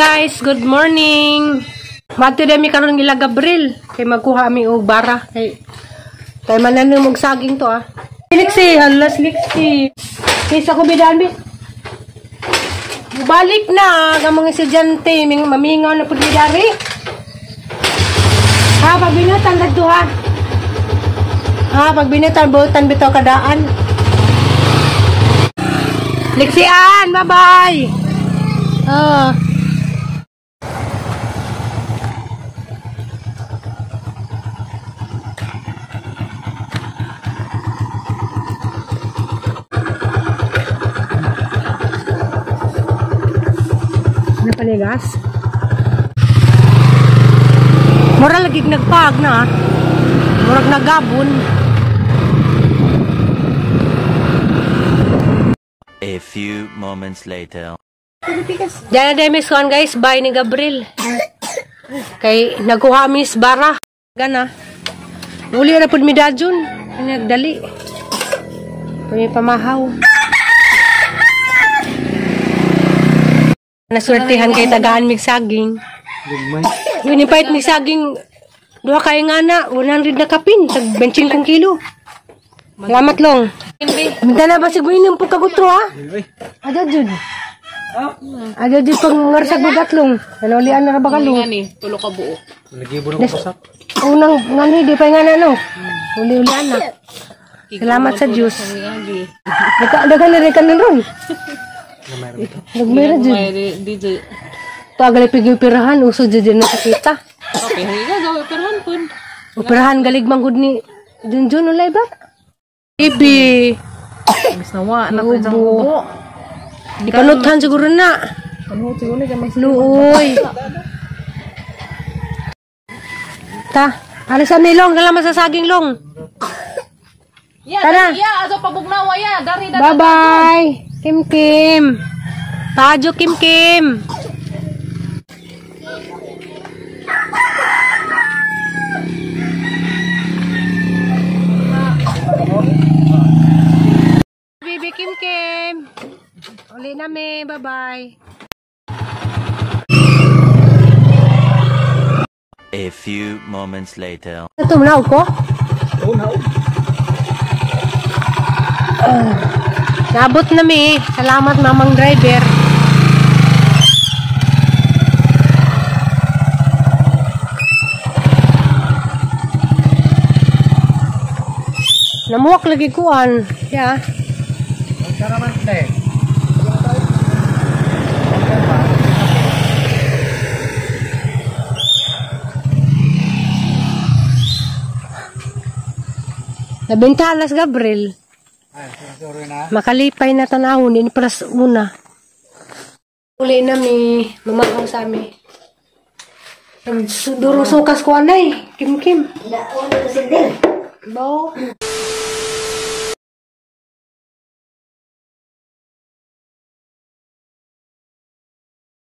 Guys, good morning. Madto dami karon ila Gabriel kay magkuha mi og bara kay kay mananom og saging to ah. Liksi, halas liksi. Kaysa ko bidaan bi. Balik na ang mga estudyante, mamingaw na pud mi dari. Ha, pagbinutan kadto ha. Ha, pagbinutan butan bitaw kadaan. Liksian, bye-bye. Oh. Napanigas. Mura lagi nagpag na. Murag nagabon. A few moments later. Diyan na dami suan guys, bye ni Gabriel. Kay nagkuha mis bara. Gana. Uli ra pud mi dadyon. Nagdali. Kami pamahaw. Naswertihan kay tagaan mig saging. Winipait mig saging duha kay nga na 100 na kapin tag 25 kilo. Salamat long. Minta na ba si Gwinom po kagutro ha? Ada jud. Ada jud pag ngarsag bugatlong. Nanolian na ra ba kalong? Tulo ka buo. Nagibo na ko pasak. Unang ngani di pa nga na no. Uli-ulian na. Salamat sa Diyos. Dagan na rin ka na ron. Nagmayra jud. DJ. Tagal pigipirahan uso jud na kita. Okay, higa gaw operahan pud. Operahan galig manggod ni Junjun ulay ba? Ibi. Mas nawa na ko jang ubo. Ipanuthan siguro na. Panuot siguro na gamay. Luoy. Ta, alis sa milong, salamat sa saging long. Ya, Tara. ya, ato pabugnawa ya, dari dari. Bye-bye. Kim Kim. Tajo Kim Kim. Baby Kim Kim. Uli na mi. Bye-bye. A few moments later. Ito mo na ko? Nabot na mi. Salamat mamang driver. Namuwak lagi kuan. Ya. Nabenta alas Gabriel. Makalipay na tanahon din pras una. Uli na mi, mamahaw sa ami. Nagduro sukas ko anay, Kim Kim. Bo.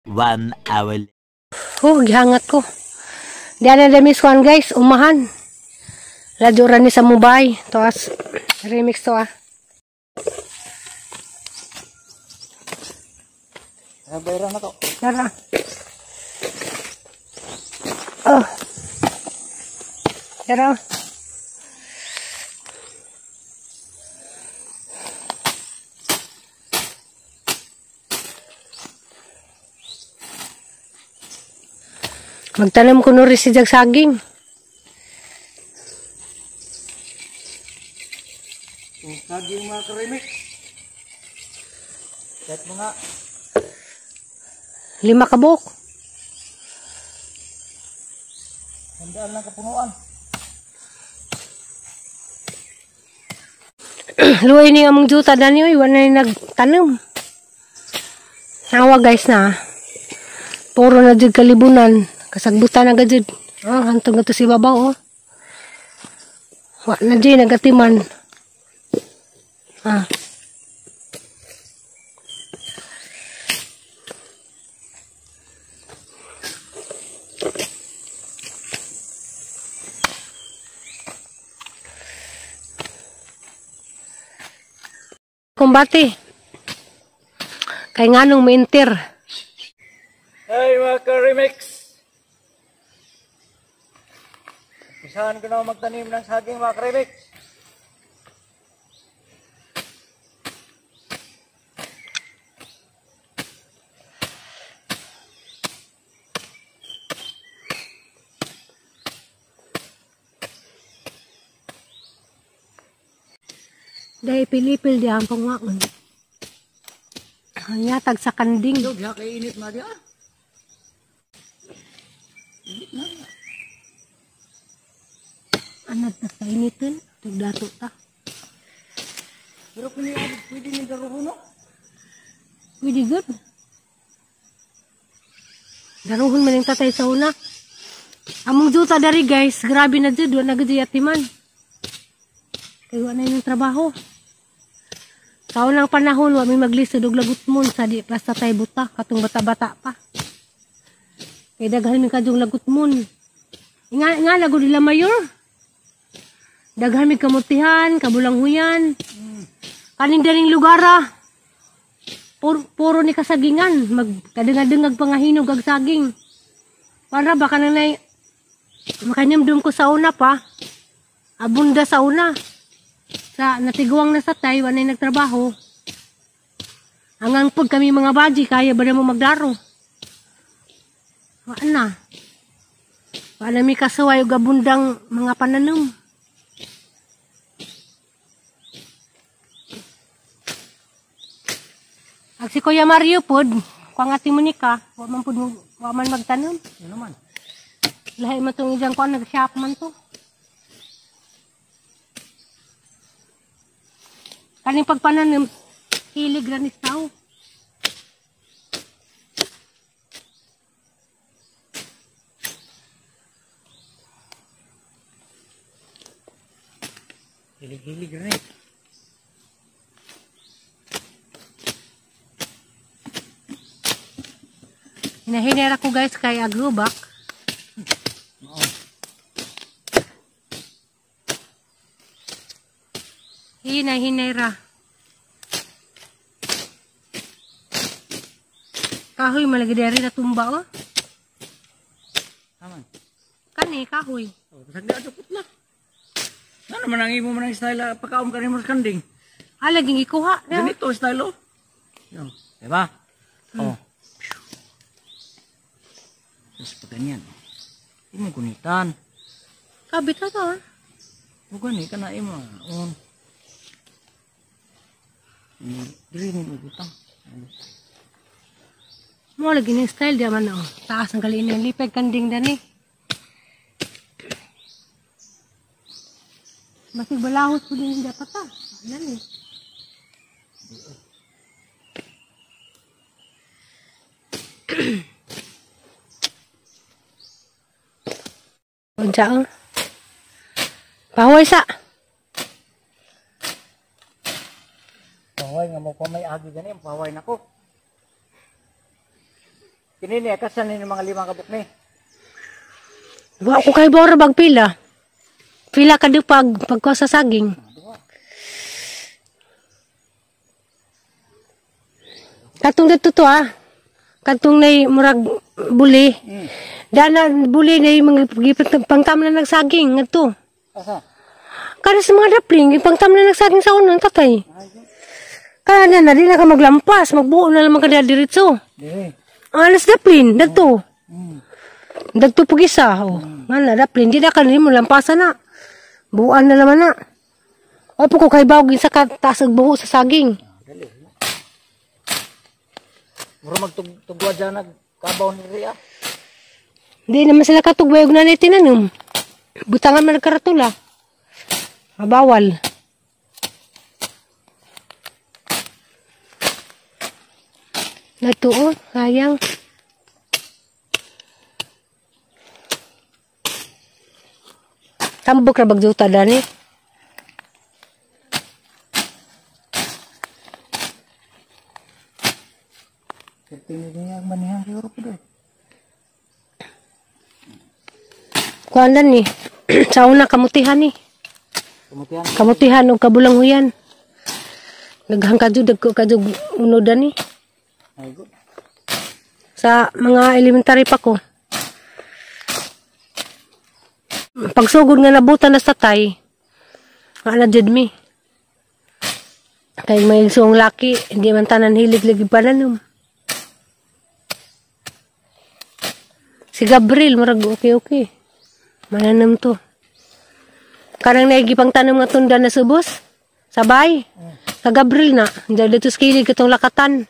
One hour. Oh, gihangat ko. Diyan na dami kuan guys, umahan. Radyo ni sa Mumbai. Toas remix to ah. Bayra na to. Tara. Oh. Tara. Magtanim ko nuri si Jag saging. Saging mga karemix. Kahit mga 5 kabuk. Handaan lang kapunuan. Luoy ni among juta dani oy, wala ni nagtanom. Nawa guys na. Puro na jud kalibunan, kasagbutan na gajud. Oh, hantong to si babaw oh. Wa na jud nagatiman. Ah. Kumbate. Kay nganong mainter. Hey mga ka-remix! Umpisahan ko na magtanim ng saging mga ka-remix. Dahil pilipil di ang pangwaon. Ang yatag sa kanding. Diha kay init na diha. Anad na sa initin. Tugdato ta. Pero kung pwede ni daruhon no? Pwede good. Daruhon man yung tatay sa una. Among juta dari guys. Grabe na dyan. Doon na gud yatiman. Kaya wala na yung trabaho. Sa unang panahon, wa mi maglisod og lagutmon sa di pa sa tay buta, katong bata-bata pa. Kay daghan mi kadtong lagutmon. Nga nga lagod nila mayor. Daghan mi kamutihan, kabulanghuyan. Kaning daring lugar ah. Puro ni kasagingan, magkadengag-dengag pangahinog ag saging. Para baka nanay makanyamdum ko sa una pa. Abunda sa una. Sa natiguang na sa tay, wala na nagtrabaho. Angang pag kami mga baji, kaya ba na mo magdaro? Wala na. Wala mi kasuway og abundang mga pananom. Ag si Kuya Mario pod, kuang ati Monica, wa man pod wa man magtanom. Ano man? Lahi man tong ijang kuan nag-shop man to. Kaning pagpananim, hilig ra ni tao. Hilig-hilig rin. Hinahinera ko guys kay agrobak. Hinahinera. Kahoy malagi diri na tumba oh. Aman. Kani kahoy. Oh, bisag di adto putla. Ano man ang imo man ang style pagkaon kani mo sa kanding? Ah, laging ikuha. Ganito style oh. Yo, diba? Oh. Tapos pag ganyan. Imo gunitan. Kabit na to ah. Bukan ni kana imo. On. Diri ni butang. Mo lagi ni style di man oh. Taas ang galin ng lipeg kanding dani. Masig balahos po din dapat ah. Ano ni? Unsa ang? Pahuway sa. Pahuway nga mo ko may agi gani, pahuway nako. Kini ni kasan ni mga 5 ka buk ni. Wa ko kay bora bag pila. Pila ka di pag pagkuha sa saging. Katong dito to ah. Katong nay murag buli. Dana buli nay mga pangtam na nagsaging ngadto. Asa? Kada sa mga dapling, pangtam na nagsaging sa unang tatay. Kaya na di na ka maglampas, magbuo na lamang ka diretso. Dire. Alas daplin, dagto. Dagto pag isa. Oh. Nga na, daplin. Di na ka mo, lampasan na. Buuan na naman na. Opo ko kay bawag sa taas ang buho sa saging. Mura magtugwa dyan nagkabaw ni Ria. Di naman sila katugway og nanay tinanom. Butangan man nagkaratula. Mabawal. Natuo, sayang. Tambok ra bagjuta dani. Kuan ni. Sa una kamutihan ni. Kamutihan. Kamutihan og kabulanghuyan. Naghang kadyo dagko kadyo unod ni. Ay, good. Sa mga elementary pa ko. Pagsugod nga nabutan na sa tay, nga na jud mi. Kay may suong laki, hindi man tanan hilig lagi pananom. Si Gabriel, murag okay. Mananam to. Karang naigipang tanong nga tunda na subos. Sabay. Sa Gabriel na. Diyan dito sa kilig itong lakatan.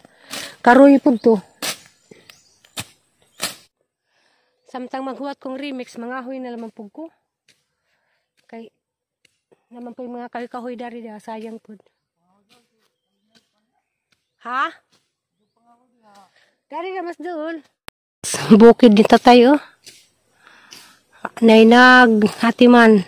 Karoy po to. Samtang maghuwat kong remix, mga ahoy na lamang po ko. Kay, naman po yung mga kahoy-kahoy dari da, sayang po. Ha? Dari na mas doon. Bukid ni tatay, oh. Nainag, hatiman.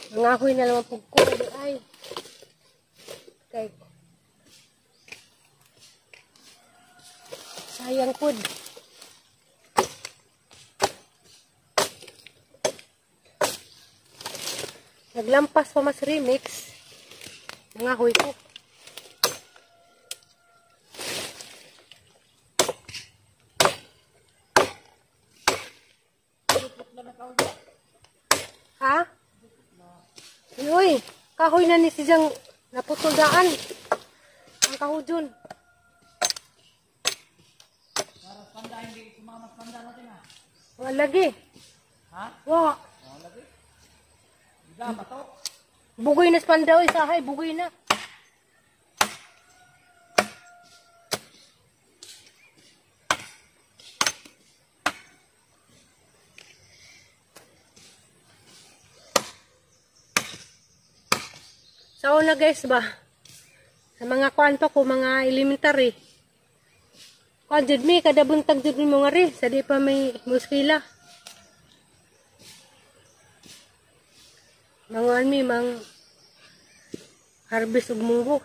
Nangahoy na naman po ko. Ay. Kay. Sayang po. Naglampas pa mas remix. Nangahoy ko. Ha? Uy, kahoy na ni siyang naputol daan. Ang kahudyon. Wala lagi. Ha? Wa. Wala lagi. Bugoy na spanda oy sahay, bugoy na. Sa una guys ba, sa mga kuan pa ko, mga elementary. Kuan jud mi, kada buntag jud mi mga ri, sa di pa may muskila. Manguan mi, mang harvest og munggo.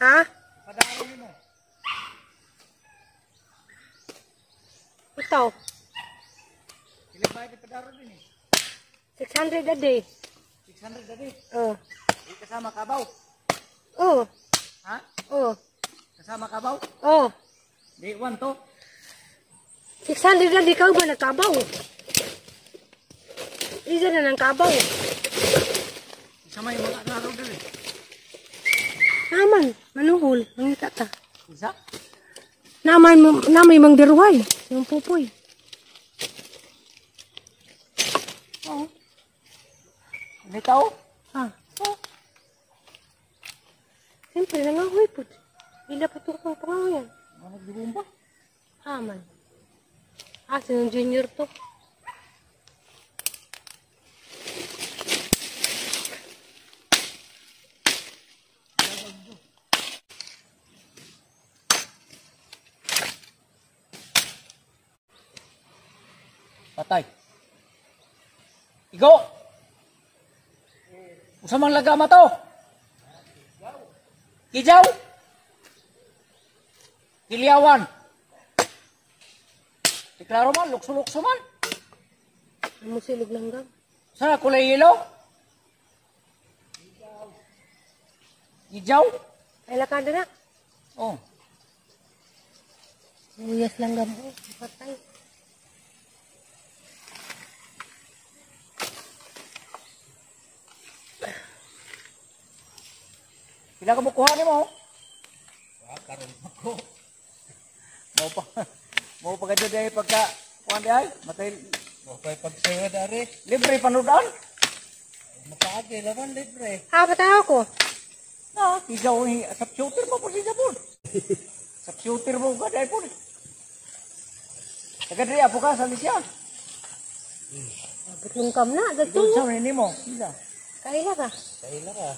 Ha? Ito. 600 a day. 600 a day? Oh. Kasama kabaw? Oh. Ha? Oh. Kasama kabaw? Oh. Di, 1 to. 600 a day ka ba nagkabaw? Isa na ng kabaw. Sama yung mga naro dali. Naman, manuhol, mangita ta. Isa? Naman, namay mang diruhay, yung pupoy. Oo. Hindi tao? Ha? Oo. Siyempre, nangahoy po. Ila pa ito kong pangahoyan. Ano nagbibumba? Aman. Ah, sinong junior to? Patay. Igo! Usa mang lagama to? Kijaw! Kiliawan! Di klaro man, lukso-lukso man. Musilog lang gang. Sa kulay yellow? Ijaw? Ay, lakada na. Oh. Uyas lang gang. Oh, patay. Pila ka mo kuha nimo? Wa karon ako. Mo pa kadyo dai pagka kuan dai, matay mo pa pagsewa dari. Libre panudan. Makaagi laman libre. Ha, pataw ko. Na, ijaw ni sa shooter mo po siya po. Sa shooter mo ka dai po. Taga diri apo ka sa Lisya. Butlong kam na dagto. Sa nimo. Isa. Kaila ka. Kaila ka.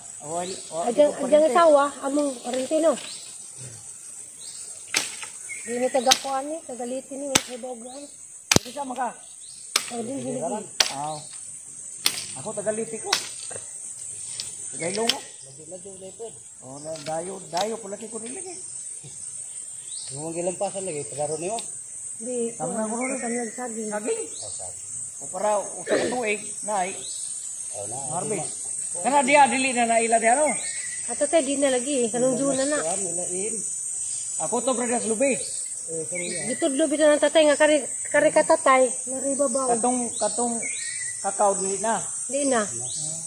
Adyang adyang asawa among Argentino. Di ni taga kuan ni, taga Leyte ni kay Bogan. Isa man ka. Oh, di di. Aw. Ako taga Leyte ko. Taga Ilonggo. Lagi lepod. Oh, na dayo dayo pula ko dili eh. Yung gilampasan lagi padaro nimo. Di. Tama na ko ron. Tama saging. Saging. O para usa ka tuig nay Oh na. harvest. Kana diya dili na naila diya no. Ato tay di na lagi, kanong June na na. Kuan ilain. Ako to brothers lubi. Eh kani Gitudlo bitaw ng tatay nga kari kari ka tatay, naribabaw. Katong katong kakao dili na. Di na.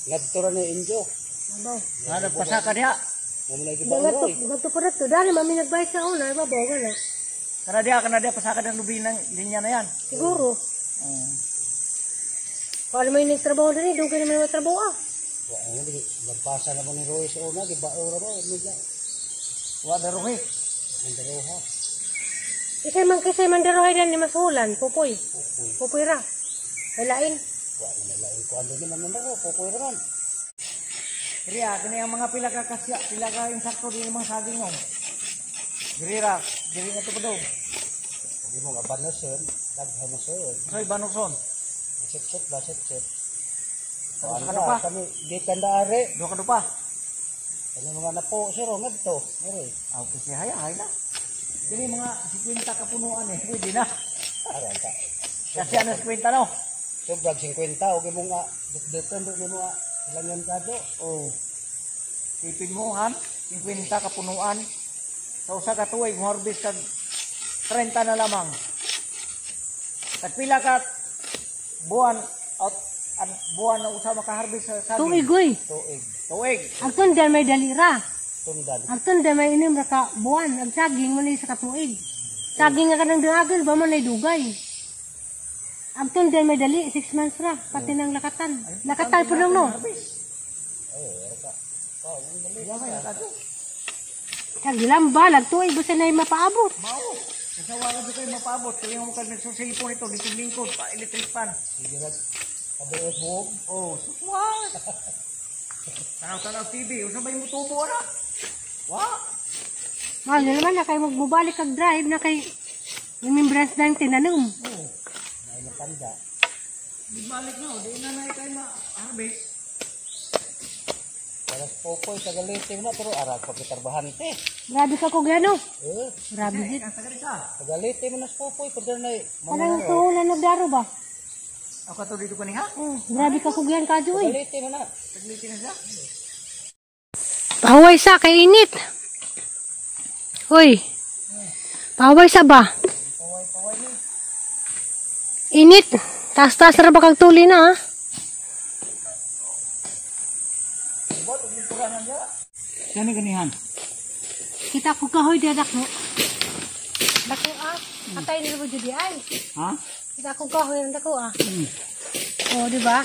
ngadto ra ni Injo. Babaw. Nga nagpasa ka diha. Mo na gibaon Baga to, roy. baga to to. Dali mami nagbay sa una, babaw ka na. Kana diha pasaka ng lubi ng linya na yan. Siguro. Kung alam mo yung nagtrabaho din eh, doon ka naman matrabaho ah. Wa ano lagi lampasan na mo ni Roy sa una gibaon ra mo medya. Wa daruhi. Ang daroha. Kasi man darohay dan ni Masulan, Pupoy. Pupoy ra. Walain. Wa na lain kuan din man man pupoy ra man. Riya, kini ang mga pila ka kasya, pila ka insakto din mga saging no. Diri ra, diri nga to pa daw. Pag mo nga banason, daghan na sir. Soy banokson. Sit-sit ba sit-sit. Tapos Kuan ka pa. Kami gikan da are. Duha ka pa. Kani mga napo sir oh, ngadto. Dire. Aw kasi haya hay na. Dili mga 50 ka punuan eh, pwede na. Aran ka. Kasi ano 50 no? Sobrang 50 og imong nga dito nimo nga ilang kado. Oh. Tipin mo han, 50 ka punuan. Sa usa ka tuig mo harvest kag 30 na lamang. Tagpila ka buwan out an buwan na usa makaharvest sa saging. Tuig oy. Tuig Tuig. Ang tundan may dalira. tundan. Ang tundan may inim ra ka buwan. Ang saging mo na sa katuig. Saging nga kanang dangagil ba man ay dugay. Ang tundan may dali, 6 months ra. Pati ng lakatan. Lakatan po nang no. Kagilamba, lagtuig, basta na mapaabot. Mao. Kasi wala jud kayo mapaabot. Kaya mo kag nagsusilpon ito dito lingkod pa electric pan. Sige ra. Kabuos buhok. Oh, suswas. Tanaw-tanaw TV, unsa may mutubo ana? Wa. Mahal na naman na kayo magbabalik kag drive na kay remembrance na yung tinanom. Oh, Ay matanda. di balik na, di na na kay ma-harvest. Para sa popoy tagalite na pero arag pa kitarbahante. Grabe ka kugyano. Eh, Grabe dit. tagalite mo na sa popoy pag na Parang suhulan nagdaro ba? Ako to dito kaniha. Oh, grabe ka kugyan ka eh. Tagalite mo na. Tagliti na siya. Paway sa kay init. Hoy. Paway sa ba? Init. Taas-taas ra ba kag tuli na ha? Kani kanihan. Kita ko kahoy di dako. Dako ah. Atay nila mo jud ay. Ha? Kita ko kahoy ang dako ah. Oh, di ba?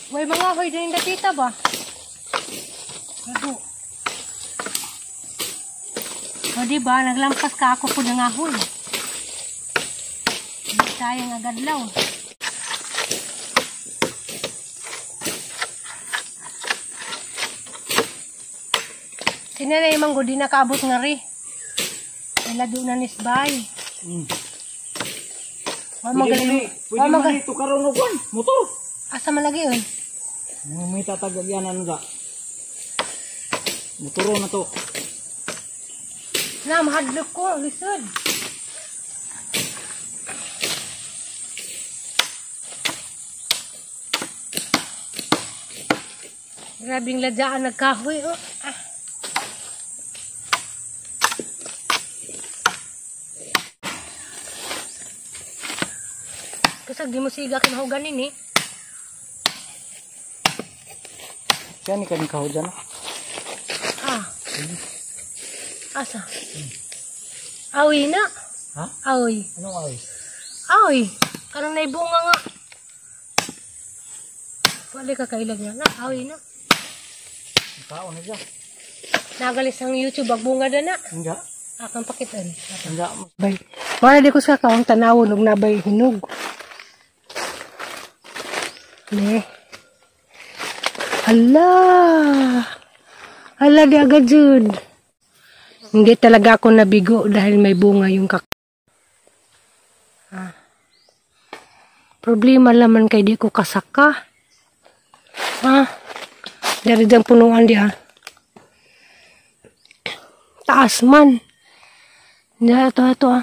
Way mga hoy din dapita ba? Dako. O di ba naglampas ka ako po ng ahoy. Hindi sayang agad law. Sinanay man di nakaabot nga ri. Ila doon na nisbay. Wa magaling. Pwede Wa man magaling. dito karon og kwan, motor. Asa man lagi oy? May tatagagyan ano da. Motoro na to. Na mahadlok ko, lisod. Grabing ladyaan nagkahoy oh. Ah. Kasag di mo siga kinahuganin eh. Kani kani kahoy no. Ah. Asa? Awi na. Ha? Awi. Anong awi? Awi. Kanang naibunga nga. Wala ka kailag niya na. Awi na. Kaon na siya. Nagalis ang YouTube agbunga da na. Hindi. Akang pakitan. Bay. Wala di ko sa kakao ang tanawon og nabay hinog. Ne. Hala. Hala di agad jud. Hindi talaga ako nabigo dahil may bunga yung kakao. Ah. Problema laman kay di ko kasaka. Ah. Dari dang punuan di ah. Taas man. Ya, ito, ito ah.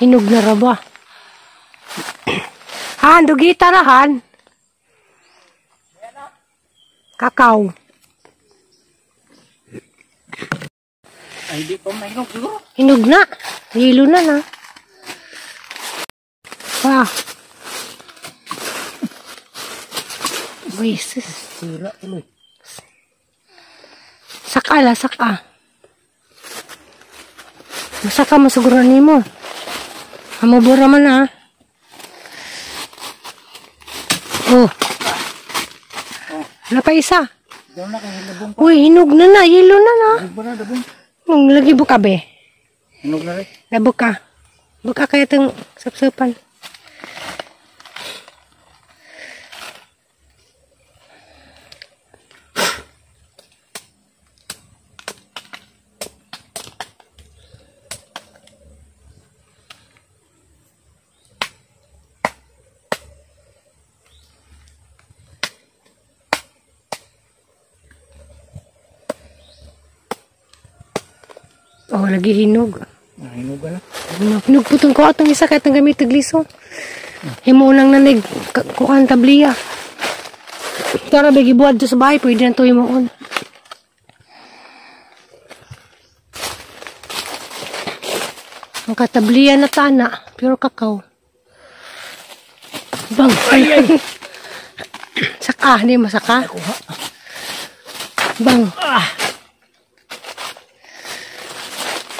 Hinog na raba. Han, dugita na han. Kakao. Ay, di pa mahinog siguro. Hinog na. Hilo na na. Wow. Uy, sis. Sira tuloy. Saka la, saka. Masaka masuguro nimo. Amubura man ah. Oh. Wala pa isa. Uy, hinog na na. Yelo na na. Nung lagi buka be. Hinog na rin. Nabuka. Buka kaya itong sapsapan. Oh, lagi hinog. Hinog na. Hinog putong ko atong isa kahit ang gamit tagliso. Himo nang nanig kuan tabliya. Tara bigi buhat sa bahay pwede na to himuon. Ang katabliya na tana, pure kakao. Bang. Ay, ay. Saka, hindi masaka. Bang. Ah.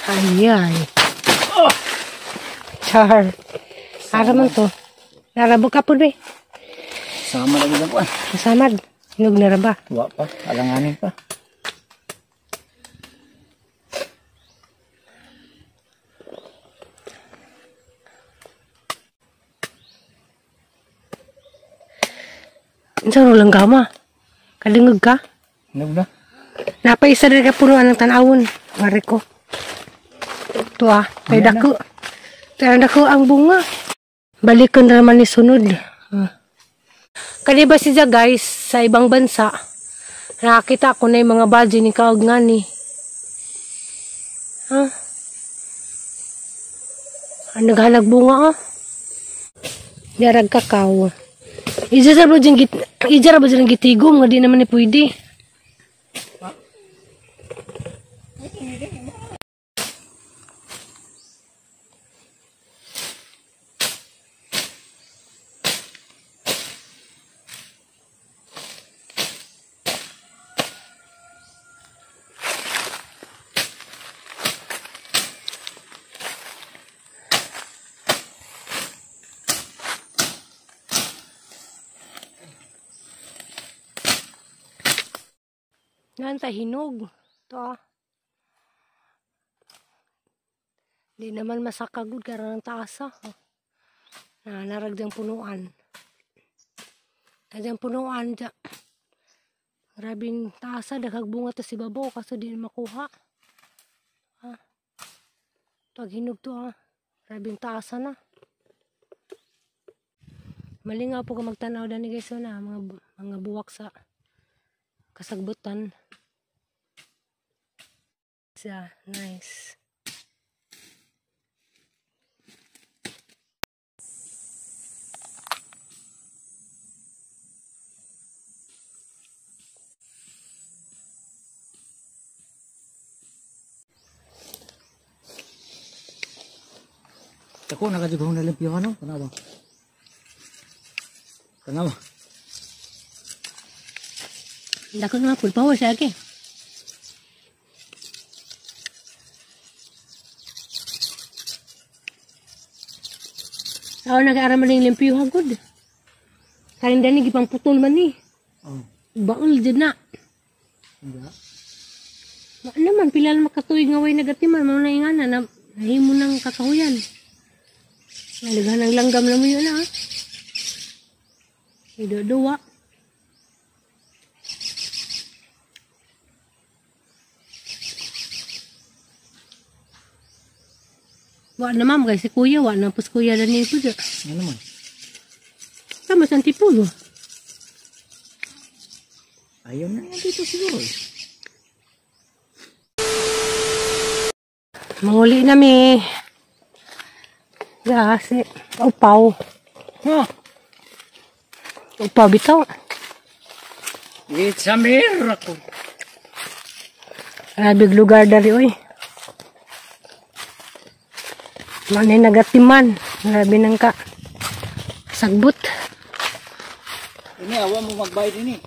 Ay, ay. Oh. Char. Ara man to. Narabo ka po, be. Sama lagi lang po. Masamad. Hinog na raba. Wa pa. Alanganin pa. Unsa ro lang gama? Kalingog ka? Hinog na. Napaisa na ka punuan ng tanawon. Mare ko. Ito ah, kay dako. Kaya dako ang bunga. Balikan na naman ni sunod. Kani ba siya guys, sa ibang bansa, nakakita ko na yung mga badge ni kaog nga ni. Ha? Ang naghalag bunga ah. Yarag kakao. Ija ra ba dyan gitigom nga di naman ni pwede. Nanta hinog. Ito ah. Di naman masakagod karon ng taas ah. Narag diyang punuan. Diyang punuan dya. Grabing taas ah. Daghag bunga to si babaw kaso di na makuha. Ah. Ito hinog to ah. Grabing taas na. Malingaw po ka magtanaw dani guys na mga buwak sa kasagbutan. Yeah, nice. Ako nakajugong na limpyo ano? Tanawa. Tanawa. Dako nga pulpawa siya ke. Ako nag-aaral man yung limpyo hagod. Karin dani gipang putol man ni. Oh. Baul dyan na. Hindi. Wa naman pila na makatuig nga way nagatiman mao na ingana na nahimo ng kakahuyan. Nalaghan ng langgam na mo yun ah. Idoduwa. Wa na ma'am kay si kuya wa na pus kuya na ni pud. Ano man? Sama sa antipulo. Ayaw na nga dito siguro eh. Manguli na mi. Gasi. Upaw. Ha? Upaw bitaw. It's a miracle. Grabe lugar dari oy. Manay nagatiman. Grabe nang ka. Sagbot. Ini awa mo magbayad ini.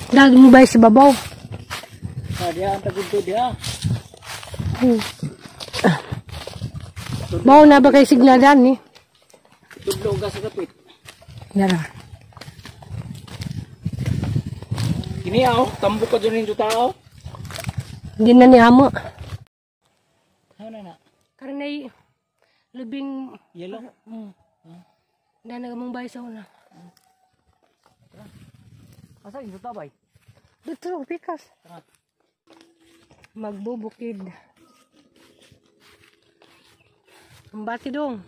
Dag mo ba sa babaw? Sa diha ang tagudto diha. Mao na ba kay signadan ni? Tudlo ka sa kapit. Dara. Kini aw, tambo ka dyan yung tao. Hindi na ni amo. Ano na na? Karnay lubing Yellow. Na nagamong bay sa una. Asa yung tabay? Dito, pikas. Magbubukid. Ang bati dong.